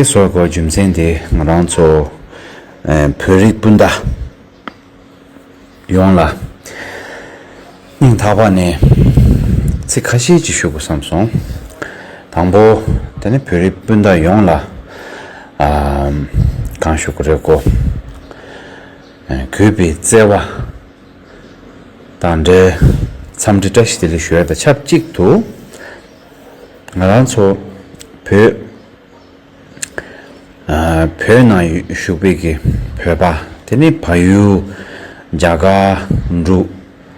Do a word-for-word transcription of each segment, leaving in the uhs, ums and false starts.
དེ་བཟོ་དགོས་རྒྱུ་མཚན་དེ་ང་རང་ཚོ་ཨེ་བོད་རིགས་སྤུན་ཟླ་ཡོངས་ལ་སྙིང་ཐག་པ་ནས་ཚིག་ཁ་ཤས་ཅིག་ཞུ་དགོས་བསམ་སོང་། དང་པོ། དེ་ནི་བོད་རིགས་སྤུན་ཟླ་ཡོངས་ལ་ཨ་གང་ཞུ་དགོས་རེད་གོ། ཨེ་གུས་པའི་བརྩེ་བ་དང་འབྲེལ་འཚམས་འདྲི་བཀྲ་ཤིས་བདེ་ལེགས་ཞུ་ཡ་དང་ཆབས་ཅིག་ཏུ། ང་རང་ཚོ་བོད་ཨ་བོད་ནང་བཞུགས་པའི་གི་བོད་པ། དེ་ནི་བལ་ཡུལ། རྒྱ་གར། འབྲུག་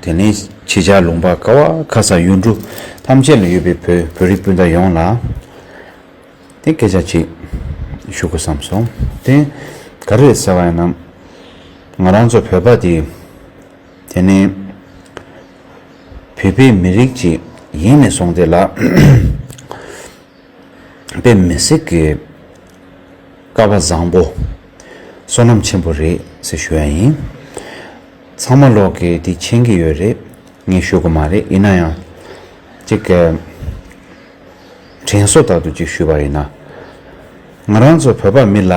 དེ་ནི་ཕྱི་རྒྱལ་ལུང་པ་ག་བ་ག་ས་ཡུལ་གྲུ་ཐམས་ཅད་ལ་ཡོད་པའི་བོད་བོད་རིགས་སྤུན་ཟླ་ཡོངས་ལ་དེ་སྐད་ཆ་ཅིག་ཞུ་དགོས་བསམ་སོང་། དེ་ག་རེ་རེད་ཟེར་བ་ཡིན་ན། ང་རང་ཚོ་བོད་པ་དེ་དེ་ནི་བོད་པའི་མི་རིགས་ཅིག་ཡིན་ནས་བཟུང་སྟེ་ལ། དཔེ་མི་སྲིད་ཀྱི་སྐལ་བ་བཟང་པོ། བསོད་ནམས་ཆེན་པོ་རེད་ཟེར་ཞུ་ཡ་ཡིན། ཚང་མ་ལོག་གིས་འདི་མཁྱེན་གྱི་ཡོད་རེད། ངས་ཞུ་གི་མ་རེད། ཡིན་ན་ཡང་ཅིག་གི་དྲན་གསོ་ལྟར་དུ་ཅིག་ཞུས་པ་ཡིན་ན། ང་རང་ཚོ་བོད་པ་མི་ལ་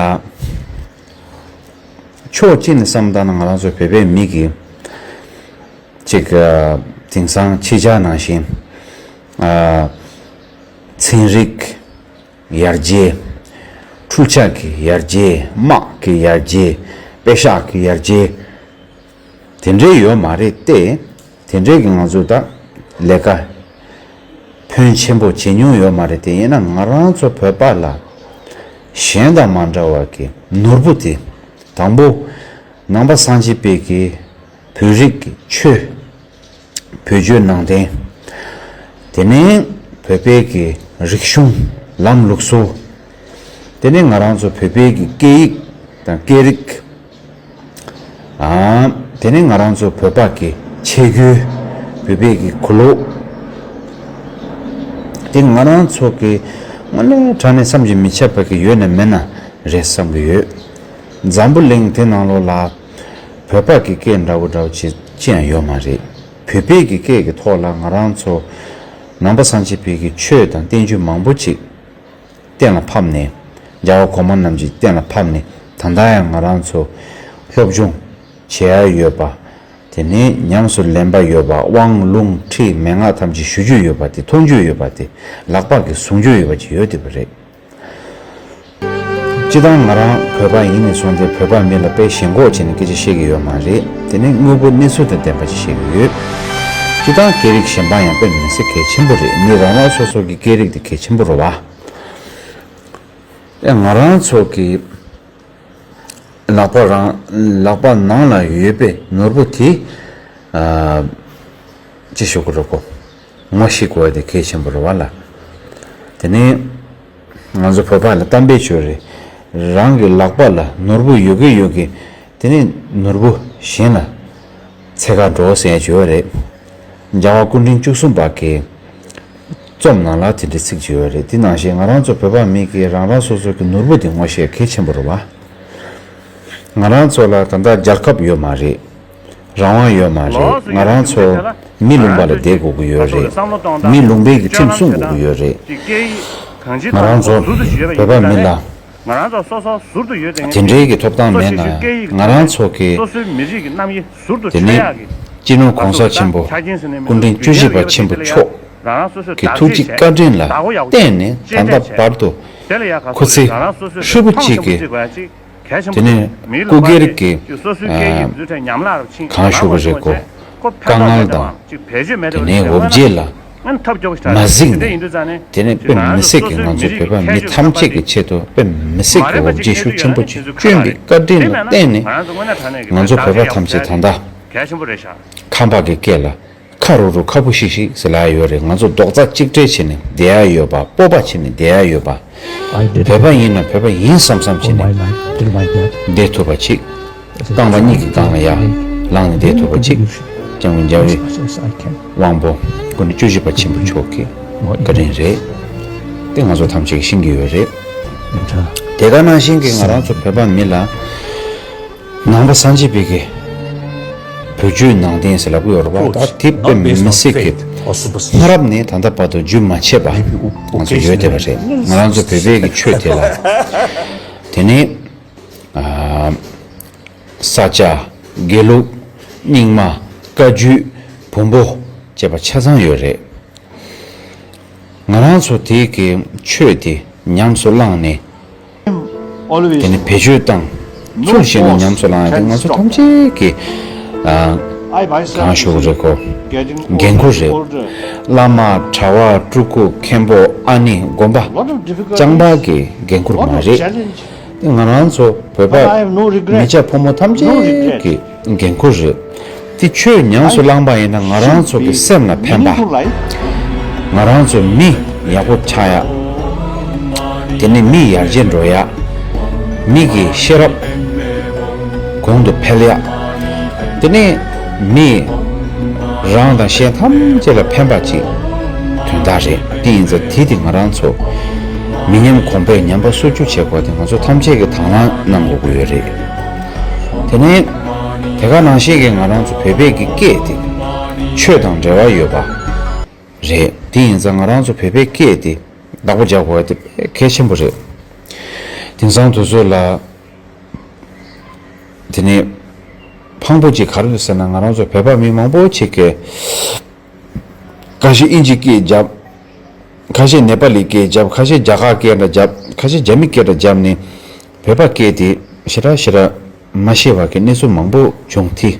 ཕྱོགས་གཅིག་ནས་བསམ་བཏང་ན། ང་རང་ཚོ་བོད་པའི་མི་གི་ཅིག་ཨ་དེང་སང་ཕྱི་རྒྱལ་ནང་བཞིན་ཨ་ཚན་རིག་ཡར་རྒྱས། འཕྲུལ་ཆས་ཀྱི་ཡར་རྒྱས། དམག་གི་ཡར་རྒྱས། དཔེ་ཤག་གི་ཡར་རྒྱས། དེ་འདྲའི་ཡོད་མ་རེད་དེ། དེ་འདྲའི་གི་ང་ཚོ་ད་ལས་ཀ་ཕོན་ཆེན་པོ་བྱེད་མྱོང་ཡོད་མ་རེད་དེ། ཡིན་ན་ང་རང་ཚོ་བོད་པ་ལ་གཞན་དང་མ་འདྲ་བ་གི་ནོར་བུ་དེ། དང་པོ། ནང་པ་སངས་རྒྱས་པའི་གི་བོད་རིགས་ཀྱི་ཆོས། བོད་བརྒྱུད་ནང་བསྟན། དེ་ནས་བོད་པའི་གི་རིག་གཞུང་། ལམ་ལུགས་སྲོལ། དེ་ནས་ང་རང་ཚོ་བོད་པའི་གི་སྐད་ཡིག་དང་སྐད་རིགས། ཨ། དེ་ནས་ང་རང་ཚོ་བོད་པ་གི་ཆས་གོས། བོད་པའི་གི་གོས་ལོག་དེ་ང་རང་ཚོ་གི་དངོས་གནས་དྲང་གནས་བསམ་གྱིས་མི་ཁྱབ་པ་གི་ཡོད་ན་མེད་ན་རེད་བསམ་གི་ཡོད། འཛམ་བུ་གླིང་དེ་ནང་ལོགས་ལ་བོད་པ་གི་སྐད་འདྲ་བོ་འདྲ་བོ་ཅི་ཅི་ཡང་ཡོད་མ་རེད། བོད་པའི་གི་སྐད་ཀྱི་ཐོག་ལ་ང་རང་ཚོ་ནང་པ་སངས་རྒྱས་པའི་གི་ཆོས་དང་བསྟན་བཅོས་མང་པོ་ཅིག་གཏན་ལ་ཕབ་ནས། རྒྱལ་བ་གོང་མ་རྣམས་ཀྱིས་གཏན་ལ་ཕབ་ནས། ད་ལྟ་ཡང་ང་རང་ཚོ་སློབ་སྦྱོང་བྱེད་ཡ་ཡོད་པ། དེ་ནས་ཉམས་སུ་ལེན་པ་ཡོད་པ། དབང་ལུང་ཁྲིད་མན་ངག་ཐམས་ཅད་ཞུ་རྒྱུ་ཡོད་པ་དེ། མཐོང་རྒྱུ་ཡོད་པ་དེ། ལག་པ་གིས་བཟུང་རྒྱུ་ཡོད་པ་ཅིག་ཡོད་བསྡད་པ་རེད། སྤྱིར་བཏང་ང་རང་བོད་པ་ཡིན་ནས་བཟུང་སྟེ་བོད་པ་མི་ལ་དཔེ་ཞེན་ཁོག་བྱས་ནས་སྐད་ཆ་བཤད་ཀྱི་ཡོད་མ་རེད། དེ་ནི་དངོས་པོ་གནས་ཚུལ་དང་ལྡན་པ་ཅིག་བཤད་ཀྱི་ཡོད། སྤྱིར་བཏང་སྐད་རིགས་གཞན་པ་ཡང་དཔེ་མི་སྲིད་གལ་ཆེན་པོ་རེད། མི་རང་རང་སོ་སོ་གི་སྐད་རིགས་དེ་གལ་ཆེན་པོ་རེད་བ། ཨེ། ང་རང་ཚོ་གི་ལག་པ་རང་ལག་པ་ནང་ལ་ཡོད་པའི་ནོར་བུ་དེ། ཨ། ཅི་ཞུ་དགོས་རེད་གོ། ངོ་ཤེས་དགོས་པ་དེ་གལ་ཆེན་པོ་རེད་བ་ལ། དེ་ནས་ང་ཚོ་བོད་པ་ལ་གཏམ་དཔེ་ཅིག་ཡོད་རེད། རང་གི་ལག་པ་ལ་ནོར་བུ་ཡོད་གི་ཡོད་གི། དེ་ནས་ནོར་བུ་གཞན་ལ་འཚོལ་ག་འགྲོ་ཟེར་ཡ་ཅིག་ཡོད་རེད། རྒྱལ་བ་སྐུ་ཕྲེང་བཅུ་གསུམ་པ་གི་རྩོམ་ནང་ལ་དེ་འདྲའི་ཚིག་ཅིག་ཡོད་རེད། དེ་ནང་བཞིན་ང་རང་ཚོ་བོད་པ་མི་གིས་རང་རང་སོ་སོ་གི་ནོར་བུ་དེ་ངོ་ཤེས་གལ་ཆེན་པོ་རེད་བ། ང་རང་ཚོ་ལ་ད་ལྟ་རྒྱལ་ཁབ་ཡོད་མ་རེད། རང་དབང་ཡོད་མ་རེད། ང་རང་ཚོ་མི་ལུང་པ་ལ་བསྡད་དགོས་ཀྱི་ཡོད་རེད། མི་ལུང་པའི་གི་ཁྲིམས་སྲུང་དགོས་ཀྱི་ཡོད་རེད། ང་རང་ཚོ་བོད་པ་མི་ལ་དེ་འདྲའི་གི་ཐོབ་ཐང་མེད་ན་ཡང་། ང་རང་ཚོ་གི་དེ་ནི་སྤྱི་ནོར་གོང་ས་ཆེན་པོ་སྐུ་ཕྲེང་བཅུ་བཞི་པ་ཆེན་པོ་མཆོག་གི་ཐུགས་རྗེ་བཀའ་དྲིན་ལ་བརྟེན་ནས་ད་ལྟ་བར་དུ་ཁོ་ཚོས་ཧྲིལ་པོ་གཅིག་གི་དེ་ནས་སྐུ་སྒེར་གྱི་ཨ་གང་ཞུ་གི་རེད་གོ། དཀའ་ངལ་དང་། དེ་ནས་འོ་བརྒྱལ་ལ་མ་གཟིགས་ནས། དེ་ནས་དཔེ་མི་སྲིད་ཀྱི་ང་ཚོ་བོད་པ་མི་ཐམས་ཅད་ཀྱི་ཆེད་དུ་དཔེ་མི་སྲིད་ཀྱི་འོ་བརྒྱལ་ཤུགས་ཆེན་པོ་ཅིག་བསྐྱོན་པའི་བཀའ་དྲིན་ལ་བརྟེན་ནས། ང་ཚོ་བོད་པ་ཐམས་ཅད་ད་ལྟ་ཁམས་པ་གི་སྐད་ལ། ཁ་རུ་རུ་ཁ་བུ་ཤིག་ཤིག་ཟེར་ལབ་ཡོད་རེད། ང་ཚོ་རྡོག་རྩ་གཅིག་སྒྲིལ་བྱས་ནས་བསྡད་ཡ་ཡོད་པ། སྤོབས་པ་བྱས་ནས་བསྡད་ཡ་ཡོད་པ། བོད་པ་ཡིན་ན་བོད་པ་ཡིན་བསམ་བསམ་བྱས་ནས་བསྡད་ཐུབ་པ་ཅིག་རྐང་པ་གཉིས་ཀྱི་སྒང་ལ་ཡར་ལངས་ནས་བསྡད་ཐུབ་པ་ཅིག་སྐྱབས་མགོན་རྒྱལ་བའི་དབང་པོ་སྐུ་ཕྲེང་བཅུ་བཞི་པ་ཆེན་པོ་མཆོག་གི་བཀའ་དྲིན་རེད། དེ་ང་ཚོ་ཐམས་ཅད་ཀྱིས་ཤེས་ཀྱི་ཡོད་རེད། དེ་ག་ནང་བཞིན་གྱི་ང་རང་ཚོ་བོད་པ་མི་ལ། ནང་པ་སངས་རྒྱས་པའི་གི་བོད་བརྒྱུད་ནང་བསྟན་ཟེར་ལབ་ཀྱི་ཡོད་རེད་བ། ད་དེ་དཔེ་མི་སྲིད་ཀྱི་ སྔ་རབས་ནས་ད་ལྟ་བར་དུ་རྒྱུན་མ་ཆད་པ་ང་ཚོ་ཡོད་བསྡད་པ་རེད། ང་རང་ཚོ་བོད་པའི་གི་ཆོས་དེ་ལ། དེ་ནས་ཨ། ས་སྐྱ། དགེ་ལུགས། རྙིང་མ། བཀའ་བརྒྱུད། བོན་པོ་བཅས་པ་ཆ་ཚང་ཡོད་རེད། ང་རང་ཚོ་དེ་གི་ཆོས་དེ་ཉམས་སུ་བླངས་ནས། དེ་ནི་བེད་སྤྱོད་བཏང་། ཚུལ་བཞིན་དུ་ཉམས་སུ་བླངས་ཡ་དེ་ང་ཚོ་ཐམས་ཅད་ཀྱི་ཨ། གང་ཞུ་དགོས་རེད། ཁོ་འགན་ཁུར་རེད། བླ་མ། གྲྭ་བ། སྤྲུལ་སྐུ། མཁན་པོ། ཨ་ནེ། དགོན་པ། རྐྱང་པ་གི་འགན་ཁུར་མ་རེད། ང་རང་ཚོ་བོད་པ་མི་སྐྱ་ཕོ་མོ་ཐམས་ཅད་ཀྱི་འགན་ཁུར་རེད། དེ་ཆོས་ཉམས་སུ་བླངས་པ་ཡིན་ན་ང་རང་ཚོ་གི་སེམས་ལ་ཕན་པ། ང་རང་ཚོ་མི་ཡག་པོ་ཆགས་ཡ། དེ་ནི་མི་ཡར་རྒྱས་འགྲོ་ཡ། མི་གི་ཤེས་རབ་གོང་དུ་འཕེལ་ཡ། དེ་ནས་མི་རང་དང་གཞན་ཐམས་ཅད་ལ་ཕན་པ་ཅིག་དོན་དག་རེད། དེ་ཡིན་ཙང་དེ་དེ་ང་རང་ཚོ་མི་ཉམས་གོང་འཕེལ་ཉམས་པ་སོར་ཆུད་བྱེད་དགོས་དེ་ང་ཚོ་ཐམས་ཅད་ཀྱིས་དང་བླངས་གནང་དགོས་ཀྱི་ཡོད་རེད། དེ་ནས་དེ་ག་ནང་བཞིན་གྱི་ང་རང་ཚོ་བོད་པའི་གི་སྐད་དེ་ཆོས་དང་འབྲེལ་བ་ཡོད་པ་རེད། དེ་ཡིན་ཙང་ང་རང་ཚོ་བོད་པའི་སྐད་དེ་བདག་པོ་རྒྱག་དགོས་དེ་དཔེ་གལ་ཆེན་པོ་རེད། དེང་སང་དུས་ཚོད་ལ། དེ་ནས་ཕངས་པོ་ཅིག་ག་རེ་རེད་ཟེར་ན་ང་རང་ཚོ་བོད་པ་མི་མང་པོ་ཅིག་གིས་ཁ་ཤས་དབྱིན་ཇི་སྐད་བརྒྱབ། ཁ་ཤས་ནེ་པ་ལི་སྐད་བརྒྱབ། ཁ་ཤས་རྒྱ་གར་སྐད་འདྲ་བརྒྱབ། ཁ་ཤས་རྒྱ་མི་སྐད་འདྲ་བརྒྱབ་ནས་བོད་པ་སྐད་དེ་ཞེ་དྲག་ཞེ་དྲག་མ་ཤེས་པ་གི་གནས་ཚུལ་མང་པོ་བྱུང་དེ།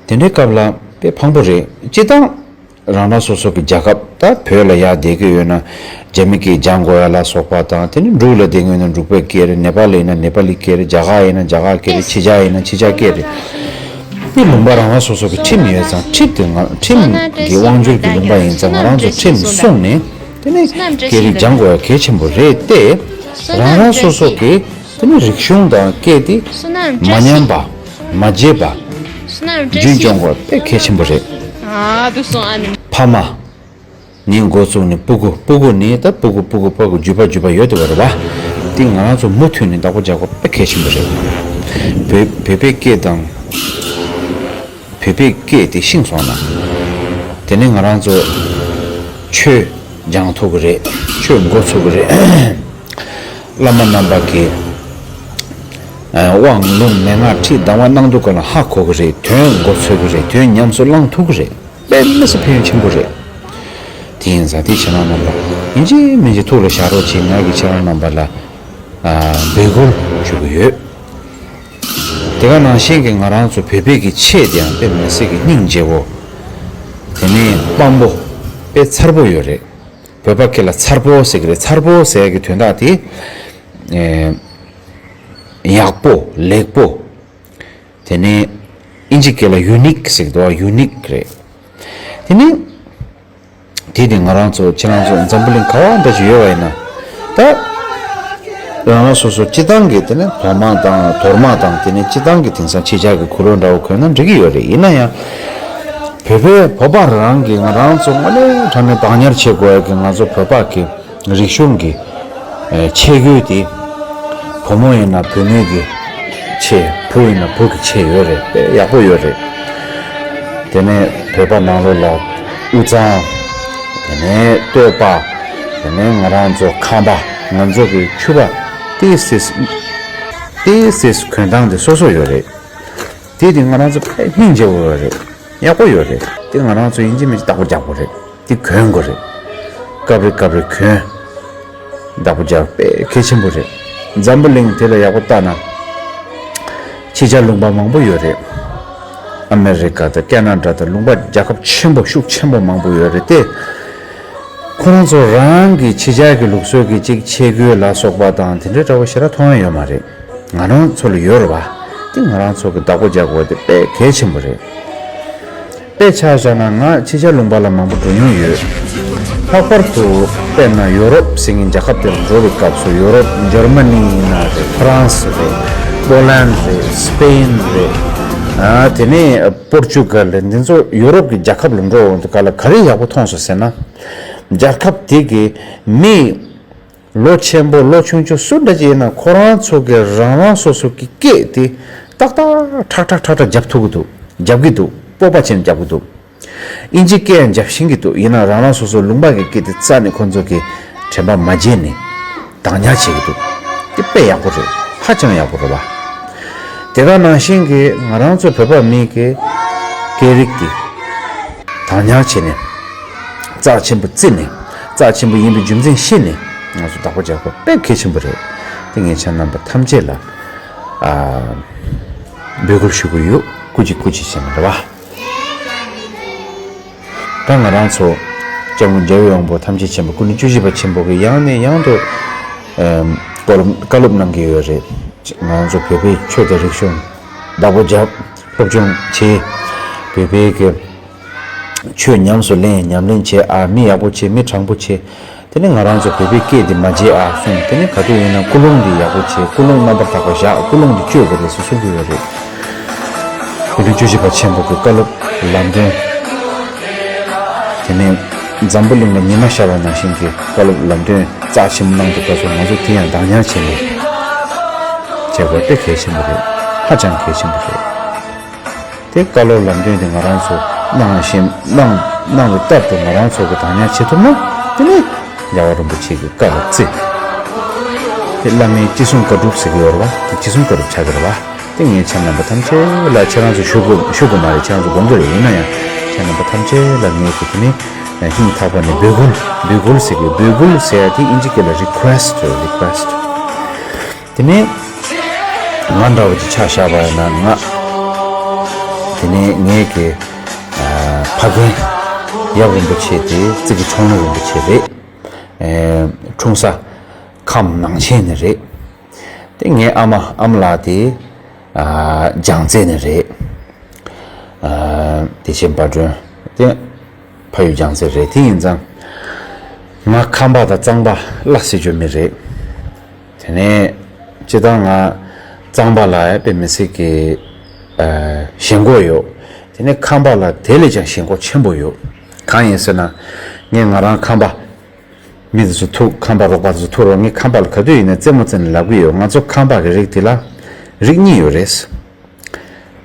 དེ་འདྲའི་སྐབས་ལ་དཔེ་ཕངས་པོ་རེད། སྤྱིར་བཏང་རང་རང་སོ་སོ་གི་རྒྱལ་ཁབ་ད་བོད་ལ་ཡར་བསྡད་ཀྱི་ཡོད་ན་རྒྱ་མི་སྐད་སྦྱང་དགོས་ཡ་ལ་སོགས་པ་དང་། དེ་ནི་འབྲུག་ལ་བསྡད་ཀྱི་ཡོད་ན་འབྲུག་པའི་སྐད་རེད། ནེ་པ་ལི་ཡིན་ན་ནེ་པ་ལི་སྐད་རེད། རྒྱ་གར་ཡིན་ན་རྒྱ་གར་སྐད་རེད། ཕྱི་རྒྱལ་ཡིན་ན་ཕྱི་རྒྱལ་སྐད་རེད། དེ་ལུང་པ་རང་རང་སོ་སོ་གི་ཁྲིམས་ཡོད་ཙང་ཁྲིམས་དེ་ང་ཁྲིམས་ཀྱི་དབང་སྒྱུར་གྱི་ལུང་པ་ཡིན་ཙང་ང་རང་ཚོ་ཁྲིམས་སྲུང་ནས་དེ་ནི་སྐད་རིགས་སྦྱང་དགོས་ཡ་གལ་ཆེན་པོ་རེད་དེ། རང་རང་སོ་སོ་གི་དེ་ནི་རིག་གཞུང་དང་སྐད་དེ་མ་ཉམས་པ། མ་བརྗེད་པ། རྒྱུན་སྐྱོང་དགོས་དཔེ་གལ་ཆེན་པོ་རེད། ཕ་མ་ནི་འགོ་བཙུགས་ནས་སྤུ་གུ། སྤུ་གུ་ནི་ད་སྤུ་གུ་སྤུ་གུ་སྤུ་གུ་བརྒྱུད་པ་བརྒྱུད་པ་ཡོད་དེ་བ་རེད་བ། དེ་ང་རང་ཚོ་མུ་མཐུད་ནས་བདག་པོ་རྒྱག་དགོས་དཔེ་གལ་ཆེན་པོ་རེད། བོད་བོད་པའི་སྐད་དང་། བོད་པའི་སྐད་དེ་ཤིང་སོང་ན། དེ་ནས་ང་རང་ཚོ་ཆོས་སྦྱང་ཐུབ་ཀྱི་རེད། ཆོས་འགོ་ཚུགས་ཀྱི་རེད། བླ་མ་རྣམ་པ་གིས་དབང་ལུང་མན་ངག་ཁྲིད་གདམས་པ་གནང་དུས་ག་ལ་ཧ་གོ་གི་རེད། དོན་འགོ་ཚུགས་ཀྱི་རེད། དོན་ཉམས་སུ་བླང་ཐུབ་ཀྱི་རེད། དཔེ་མི་སྲིད་ཕན་ཡོན་ཆེན་པོ་རེད། དེ་ཡིན་ཙང་དེ་ཁྱེད་རང་རྣམ་པ་ཡིན་གཅིག་མིན་གཅིག་ཐུགས་ལ་བཞག་རོགས་བྱེད། ང་གིས་ཁྱེད་རང་རྣམ་པ་ལ་འབོད་སྐུལ་ཞུ་གི་ཡོད། དེ་ག་ནང་བཞིན་གྱི་ང་རང་ཚོ་བོད་པའི་གི་ཆས་དེའང་དཔེ་མི་སྲིད་ཀྱི་སྙིང་རྗེ་བོ། དེ་ནས་དཔང་པོ། དཔེ་མཚར་པོ་ཡོད་རེད། བོད་པ་སྐད་ལ་མཚར་པོ་ཟེར་གི་རེད། མཚར་པོ་ཟེར་གི་དོན་དག་དེ། ཨེ། ཡག་པོ། ལེགས་པོ། དེ་ནས་ཨིན་ཇི་སྐད་ལ་ཡུ་ནིག་ཟེར་གི་འདུག་བ། ཡུ་ནིག་རེད། དེ་ནས་དེ་དེ་ང་རང་ཚོ་ཁྱེད་རང་ཚོ་འཛམ་བུ་གླིང་ག་བ་འདྲ་ཞིག་ཡོད་བ་ཡིན་ན། ད་རང་རང་སོ་སོ་སྤྱི་བཏང་གི་དེ་ནས་དོར་དམག་དང་དོར་དམག་དང་དེ་ནས་སྤྱི་བཏང་གི་དེང་སང་ཕྱི་རྒྱལ་གྱི་ཁུ་ལོ་འདྲ་བོ་གོན་ན་འགྲིག་གི་ཡོད་རེད། ཡིན་ན་ཡང་བོད་པའི་བོད་པ་རང་གི་ང་རང་ཚོ་དངོས་གནས་དྲང་གནས་བདག་ཉར་བྱེད་དགོས་ཡ་གི་ང་ཚོ་བོད་པ་གི་རིག་གཞུང་གི་ཨེ་ཆས་གོས་དེ། བུ་མོ་ཡིན་ན་བུད་མེད་ཀྱི་ཆས། བུ་ཡིན་ན་བུ་གི་ཆས་ཡོད་རེད། དཔེ་ཡག་པོ་ཡོད་རེད། དེ་ནས་བོད་པ་ནང་ལོགས་ལ་དབུས་གཙང་། དེ་ནས་སྟོད་པ། དེ་ནས་ང་རང་ཚོ་ཁམས་པ། ང་ཚོ་གི་ཆུ་པ། ཏོག་ཙམ་ཏོག་ཙམ་གོན་སྟངས་དེ་སོ་སོ་ཡོད་རེད། དེ་དེ་ང་རང་ཚོ་དཔེ་སྙིང་རྗེ་བོ་ཡོད་རེད། ཡག་པོ་ཡོད་རེད། དེ་ང་རང་ཚོ་ཡིན་གཅིག་མིན་གཅིག་བདག་པོ་རྒྱག་དགོས་རེད། དེ་གོན་དགོས་རེད། སྐབས་རེ་སྐབས་རེ་གོན། བདག་པོ་རྒྱག་དཔེ་གལ་ཆེན་པོ་རེད། འཛམ་བུ་གླིང་དེ་ལ་ཡག་པོ་ལྟ་ན། ཕྱི་རྒྱལ་ལུང་པ་མང་པོ་ཡོད་རེད། ཨ་མེ་རི་ཀ་དང་ཀེ་ན་ཌ་དང་ལུང་པ་རྒྱལ་ཁབ་ཆེན་པོ་ཤུགས་ཆེན་པོ་མང་པོ་ཡོད་རེད་དེ། ཁོ་རང་ཚོ་རང་གི་ཕྱི་རྒྱལ་གྱི་ལུགས་སྲོལ་གྱི་ཅིག་ཆས་གོས་ལ་སོགས་པ་དང་དེ་འདྲའི་འདྲ་བོ་ཞེ་དྲག་མཐོང་ཡ་ཡོད་མ་རེད། ང་རང་ཚོ་ལ་ཡོད་རེད་བ། དེ་ང་རང་ཚོ་གི་བདག་པོ་རྒྱག་དགོས་དེ་དཔེ་གལ་ཆེན་པོ་རེད། དཔེ་ཆ་བཞག་ན་ང་ཕྱི་རྒྱལ་ལུང་པ་ལ་མང་པོ་འགྲོ་མྱོང་ཡོད། ལྷག་པར་དུ་དཔེར་ན་ཡོ་རོབ་ཟེར་མཁན་རྒྱལ་ཁབ་དེར་འགྲོ་བའི་སྐབས་སུ་ཡོ་རོབ་འཇར་མ་ནི་ཡིན་ན་རེད། ཧྥ་རན་སི་རེད། པོ་ལན་རེད། སི་པེན་རེད། ཨ་དེ་ནས་པོར་ཅུ་གལ་རེད། འདི་ཚོ་ཡོ་རོབ་ཀྱི་རྒྱལ་ཁབ་ལ་འགྲོ་འོང་དུས་སྐབས་ལ་ག་རེ་ཡག་པོ་མཐོང་སོང་ཟེར་ན། རྒྱལ་ཁབ་དེ་གི་མི་ལོ་ཆེན་པོ་ལོ་ཆུང་ཆུང་སུ་འདྲ་ཅིག་ཡིན་ན་ཁོ་རང་ཚོ་གི་རང་རང་སོ་སོ་གི་སྐད་དེ་ཏག་ཏག་ཁྲག་ཁྲག་ཁྲག་ཁྲག་རྒྱབ་ཐུབ་ཀྱི་འདུག་རྒྱབ་ཀྱི་འདུག་སྤོབས་པ་ཅན་རྒྱབ་ཀྱི་འདུག་ཨིན་ཇི་སྐད་ཡང་རྒྱབ་ཤེས་ཀྱི་འདུག། ཡིན་ན་རང་རང་སོ་སོའི་ལུང་པ་གི་སྐད་དེ་རྩ་ནས་ཁོང་ཚོ་གི་དྲན་པ་མ་བརྗེད་ནས་བདག་ཉར་བྱེད་ཀྱི་འདུག། དེ་དཔེ་ཡག་པོ་རེད། ཧ་ཅང་ཡག་པོ་རེད་བ། དེ་ག་ནང་བཞིན་གྱི་ང་རང་ཚོ་བོད་པ་མི་གི་སྐད་རིགས་དེ་བདག་ཉར་བྱས་ནས་རྩ་ཆེན་པོ་བརྩིས་ནས་རྩ་ཆེན་པོ་ཡིན་པའི་རྒྱུ་མཚན་ཤེས་ནས་ང་ཚོ་བདག་པོ་རྒྱག་དགོས་དཔེ་གལ་ཆེན་པོ་རེད། དེ་ངས་ཁྱེད་རྣམ་པ་ཐམས་ཅད་ལ་ཨ་འབོད་སྐུལ་ཞུ་གི་ཡོད། སྐུ་མཁྱེན་སྐུ་མཁྱེན་ཟེར་ནས་རེད་བ། ད་ང་རང་ཚོ་སྐྱབས་མགོན་རྒྱལ་བའི་དབང་པོ་ཐམས་ཅད་མཁྱེན་པ་སྐུ་ཕྲེང་བཅུ་བཞི་པ་ཆེན་པོ་གིས་ཡང་ནས་ཡང་དུ་ཨམ་བཀའ་སློབ་བཀའ་སློབ་གནང་གི་ཡོད་རེད། ང་ཚོ་བོད་པའི་ཆོས་དང་རིག་གཞུང་བདག་པོ་རྒྱབ། སློབ་སྦྱོང་བྱེད། བོད་པའི་གི་ཆོས་ཉམས་སུ་ལེན། ཉམས་ལེན་བྱེད། ཨ་མི་ཡག་པོ་བྱེད། མི་དྲང་པོ་བྱེད། དེ་ནི་ང་རང་ཚོ་བོད་པའི་སྐད་འདི་མ་བརྗེད་ཨ་གསུངས། དེ་ནི་ག་དུས་ཡིན་ན་ཀུན་སློང་འདི་ཡག་པོ་བྱེད། ཀུན་སློང་རྣམ་པར་དག་པ་བཞག། ཀུན་སློང་འདི་བཅོས་དགོས་རེད་ཟེར་གསུང་གི་ཡོད་རེད། སྐུ་ཕྲེང་བཅུ་བཞི་པ་ཆེན་པོ་གི་བཀའ་སློབ་ལམ་སྟོན། དེ་ནས་འཛམ་བུ་གླིང་ལ་ཉི་མ་ཤར་བ་ནང་བཞིན་གྱི་བཀའ་སློབ་ལམ་སྟོན་རྩ་ཆེན་པོ་གནང་འདུག་པ་སོགས་ང་ཚོ་དེ་ཡང་བདག་ཉར་བྱས་ནས་བྱེད་དགོས་དཔེ་གལ་ཆེན་པོ་རེད། ཧ་ཅང་གལ་ཆེན་པོ་རེད། དེ་བཀའ་སློབ་ལམ་སྟོན་དེ་ང་རང་ཚོ་གནང་བཞིན་གནང་གནང་བའི་སྟབས་དུ་ང་རང་ཚོ་གི་བདག་ཉར་བྱེད་ཐུབ་ན་དེ་ནི་རྒྱལ་བ་རིན་པོ་ཆེ་གི་བཀའ་ལ་བརྩི། དེ་བླ་མའི་ཅི་གསུང་བཀའ་སྒྲུབ་ཟེར་གི་ཡོད་རེད་བ། དེ་ཅི་གསུང་བཀའ་སྒྲུབ་ཆགས་ཀྱི་རེད་བ། དེ་ངས་ཁྱེད་རྣམ་པ་ཐམས་ཅད་ལ་ཁྱེད་རང་ཚོ་ཞུ་དགོས་ཞུ་དགོས་མ་རེད། ཁྱེད་རང་ཚོ་དགོངས་ཀྱི་རེད། ཡིན་ན་ཡང་ཁྱེད་རྣམ་པ་ཐམས་ཅད་ལ་ངས་གི་དེ་ནི་སྙིང་ཐག་པ་ནས་འབོད་སྐུལ་འབོད་སྐུལ་ཟེར་གི། འབོད་སྐུལ་ཟེར་ཡ་དེ་ཨིན་ཇི་སྐད་ལ་རི་ཁུ་ཨེ་སི་ཊི་རེད། རི་ཁུ་ཨེ་སི་ཊི། དེ་ནས་ང་འདྲ་བོ་ཅིག་ཆ་བཞག་པ་ཡིན་ན་ང་དེ་ནས་ངའི་གི་ཨ་ཕ་རྒན་ཡབ་རིན་པོ་ཆེ་དེ་ཙི་གི་འཁྲུངས་ལྷ་རིན་པོ་ཆེ་རེད། ཨེ་འཁྲུངས་ས་ཁམས་ནང་ཆེན་ནས་རེད། དེ་ངའི་ཨ་མ་ཨ་མ་ལགས་དེ་ཨ་རྒྱལ་རྩེ་ནས་རེད། ཨ་བདེ་ཆེན་དཔལ་སྒྲོན་དེ་ཕ་ཡུལ་རྒྱལ་རྩེ་རེད། དེ་ཡིན་ཙང་ང་ཁམས་པ་དང་གཙང་པ་སླ་བསྲེ་རྒྱུ་མི་རེད། དེ་ནས་སྤྱིར་བཏང་ང་གཙང་པ་ལ་དཔེ་མི་སྲིད་ཀྱི་ཨ་ཞེན་ཁོག་ཡོད། དེ་ནས་ཁམས་པ་ལ་དེ་ལས་ཀྱང་ཞེན་ཁོག་ཆེན་པོ་ཡོད། གང་ཡིན་ཟེར་ན་ངས་ང་རང་ཁམས་པ་མི་དེ་ཚོ་ཐུག་ཁམས་པ་རོགས་པ་དེ་ཚོ་ཐུག་རོགས། ངས་ཁམས་པ་ལ་ག་དུས་ཡིན་ན་རྩེད་མོ་རྩེ་ནས་ལབ་ཀྱི་ཡོད། ང་ཚོ་ཁམས་པ་གི་རིགས་དེ་ལ་རིགས་གཉིས་ཡོད་རེད།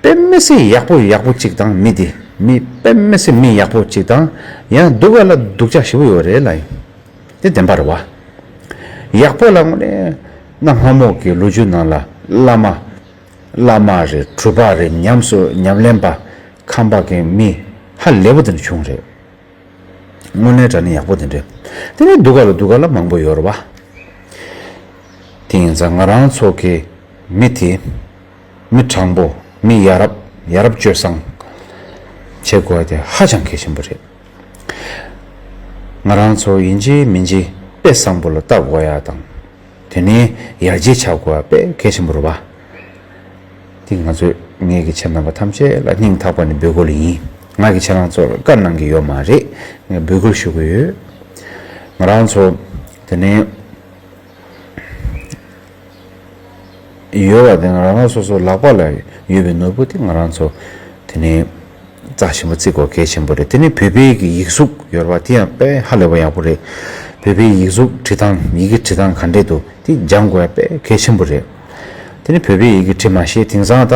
དཔེ་མི་སྲིད་ཡག་པོ་ཡག་པོ་གཅིག་དང་མི་དེ་མི་དཔེ་མི་སྲིད་མི་ཡག་པོ་གཅིག་དང་ཡང་སྡུག་ག་ལ་སྡུག་ཅག་ཞེ་པོ་ཡོད་རེད་ལ། ཡིན་དེ་བདེན་པ་རེད་བ། ཡག་པོ་ལ་དངོས་གནས་གནའ་སྔ་མོ་གི་ལོ་རྒྱུས་ནང་ལ་བླ་མ་བླ་མ་རེད། གྲུབ་པ་རེད། ཉམས་སུ་ཉམས་ལེན་པ་ཁམས་པ་གི་མི་ཧ་ལས་པོ་དེ་འདྲ་བྱུང་རེད། དངོས་གནས་དྲང་གནས་ཡག་པོ་དེ་འདྲ། དེ་ནས་སྡུག་ག་ལ་སྡུག་ག་ལ་མང་པོ་ཡོད་རེད་བ། དེ་ཡིན་ཙང་ང་རང་ཚོ་གི་མི་དེ་མི་དྲང་པོ་མི་ཡ་རབས་ཡ་རབས་སྤྱོད་བཟང་བྱེད་དགོས་དེ་ཧ་ཅང་གལ་ཆེན་པོ་རེད། ང་རང་ཚོ་ཡིན་གཅིག་མིན་གཅིག་དཔེ་བཟང་པོ་ལ་ལྟ་དགོས་ཡ་དང་། དེ་ནས་ཡར་རྒྱས་ཆགས་དགོས་ཡ་དཔེ་གལ་ཆེན་པོ་རེད་བ། དེ་ང་ཚོས་ངེད་ཀྱི་ཁྱེད་རྣམ་པ་ཐམས་ཅད་ལ་སྙིང་ཐག་པ་ནས་འབོད་སྐུལ་ཡིན། ང་གིས་ཁྱེད་རང་ཚོར་བཀའ་གནང་གི་ཡོད་མ་རེད། ངས་འབོད་སྐུལ་ཞུ་གི་ཡོད། ང་རང་ཚོ་དེ་ནས་ཡོད་པ་དེ་ང་རང་རང་སོ་སོ་ལག་པ་ལ་ཡོད་པའི་ནོར་བུ་དེ་ང་རང་ཚོ་དེ་ནས་རྩ་ཆེན་པོ་བརྩི་དགོས་གལ་ཆེན་པོ་རེད། དེ་ནས་བོད་པའི་གི་ཡིག་གཟུགས་ཡོད་རེད་བ། དེ་ཡང་དཔེ་ཧ་ལས་པ་ཡག་པོ་རེད། བོད་པའི་ཡིག་གཟུགས་བྲིས་སྟངས་ཡི་གེ་བྲིས་སྟངས་ག་འདྲས་འདུག་དེ་སྦྱང་དགོས་ཡ་དཔེ་གལ་ཆེན་པོ་རེད། དེ་ནས་བོད་པའི་ཡི་གེ་བྲིས་མ་ཤེས། དེང་སང་ད་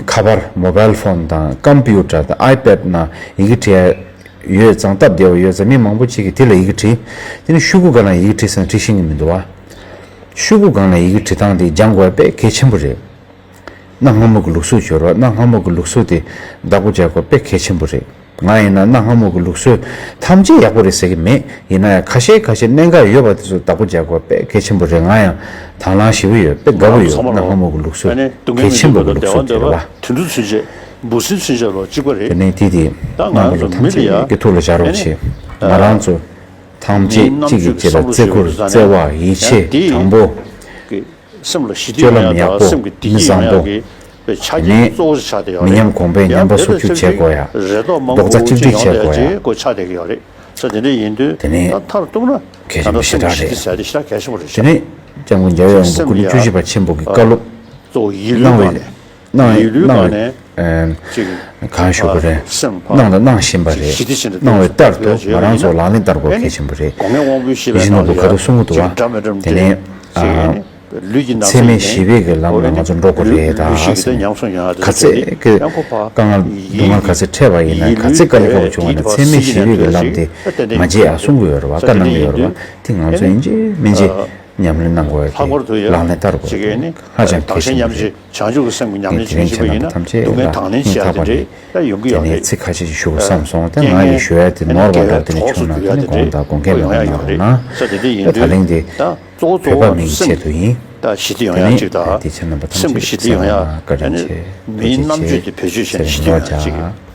ཁ་པར་མོ་བལ་ཕོན་དང་ཀམ་པིའུ་ཊར་དང་ཨའི་པེ་ཌི་ནང་ཡི་གེ་བྲིས་ཡ་ཡོད་ཙང་སྟབས་བདེ་བ་ཡོད་ཙང་མི་མང་པོ་ཅིག་གིས་དེ་ལ་ཡི་གེ་བྲིས། དེ་ནས་ཤོག་གུ་སྒང་ལ་ཡི་གེ་བྲིས་ཟེར་ན་བྲིས་ཤེས་ཀྱི་མི་འདུག་བ། ཤོག་གུ་སྒང་ལ་ཡི་གེ་བྲིས་སྟངས་དེ་སྦྱང་དགོས་པ་དཔེ་གལ་ཆེན་པོ་རེད། གནའ་སྔ་མོ་གི་ལུགས་སྲོལ་སྦྱོར་བ། གནའ་སྔ་མོ་གི་ལུགས་སྲོལ་དེ་བདག་པོ་རྒྱག་དགོས་དཔེ་གལ་ཆེན་པོ་རེད། ང་ཡིན་ན་གནའ་སྔ་མོ་གི་ལུགས་སྲོལ་ཐམས་ཅད་ཡག་པོ་རེད་ཟེར་གྱི་མེད། ཡིན་ན་ཡང་ཁ་ཤས་ཁ་ཤས་གནད་འགག་ཡོད་པ་དེ་ཚོ་བདག་པོ་རྒྱག་དགོས་དཔེ་གལ་ཆེན་པོ་རེད། ང་ཡང་དང་བླངས་ཞེ་པོ་ཡོད། དཔེ་དགའ་པོ་ཡོད། གནའ་སྔ་མོ་གི་ལུགས་སྲོལ་གལ་ཆེན་པོ་གི་ལུགས་སྲོལ་དེ་རེད་བ། དེ་ནས་དེ་དེ་རྣམ་པ་ལ་ཐམས་ཅད་ཀྱི་ཐུགས་ལ་བཞག་རོགས་བྱེད། ང་རང་ཚོ་ཐམས་ཅད་ཀྱིས་གཅིག་གིས་གཅིག་ལ་བརྩི་བཀུར་བརྩེ་བ་ཡིད་ཆེས་དྲང་པོ། སེམས་ལ་ཞི་བདེ་སྤྱོད་ལམ་ཡག་པོ་མི་བཟང་པོ། དེ་ནས་མི་ཉམས་གོང་འཕེལ་ཉམས་པ་སོར་ཆུད་བྱེད་དགོས་ཡ། རྡོག་རྩ་གཅིག་སྒྲིལ་བྱེད་དགོས་ཡ། དེ་ནས་གལ་ཆེན་པོ་ཞེ་དྲག་རེད། དེ་ནས་སྐྱབས་མགོན་རྒྱལ་བའི་དབང་པོ་སྐུ་ཕྲེང་བཅུ་བཞི་པ་ཆེན་པོ་གི་བཀའ་སློབ་གནང་བའི་གནང་བའི་གནང་བའི་གང་ཞུ་དགོས་རེད། གནང་དང་གནང་བཞིན་པ་རེད། གནང་བའི་ལྟར་དུ་ང་རང་ཚོ་ལག་ལེན་བསྟར་དགོས་གལ་ཆེན་པོ་རེད། ཡིད་བཞིན་ནོར་བུ་ག་དུས་གསུང་གི་འདུག་བ། དེ་ནས། འཚེ་མེད་ཞི་བའི་གི་ལམ་ལ་ང་ཚོ་འགྲོ་དགོས་རེད་ད་ཟེར་ནས། ག་ཚད་ཀྱི་དཀའ་ངལ་སྡུག་བསྔལ་ག་ཚད་འཕྲད་པ་ཡིན་ན། ག་ཚད་དཀའ་ལས་ཁག་པོ་བྱུང་བ་ཡིན་ན། འཚེ་མེད་ཞི་བའི་གི་ལམ་དེ་མ་བརྗེད་ཨ་གསུང་གི་ཡོད་རེད་བ། བཀའ་གནང་གི་ཡོད་རེད་བ། དེ་ང་ཚོ་ཡིན་གཅིག་མིན་གཅིག་ཉམས་ལེན་གནང་དགོས་ཡ་དེ་ལག་ལེན་བསྟར་དགོས་ཡ་དེ་ཧ་ཅང་གལ་ཆེན་པོ་རེད། དེ་དེ་རིང་ཁྱེད་རྣམ་པ་ཐམས་ཅད་ལ་སྙིང་ཐག་པ་ནས་དེ་ནས་ཚིག་ཁ་ཤས་ཤིག་ཞུ་དགོས་བསམ་སོང་། དེ་ང་ཡིས་ཞུ་ཡ་དེ་ནོར་བ་འདྲ་དེ་ནས་བྱུང་ན་དེ་ནས་དགོངས་དག་དགོངས་འགལ་མེད་པ་གནང་རོགས་གནང་། ད་ད་ལན་དེ་བོད་པ་མིང་གི་ཆེད་དུ་ཡིན། དེ་ནས་དེ་ཁྱེད་རྣམ་པ་ཐམས་ཅད་གསན་པ་ལ་བཀའ་དྲིན་ཆེ། ཐུགས་རྗེ་ཆེ། ཚེ་རིང་ལོ་བརྒྱ།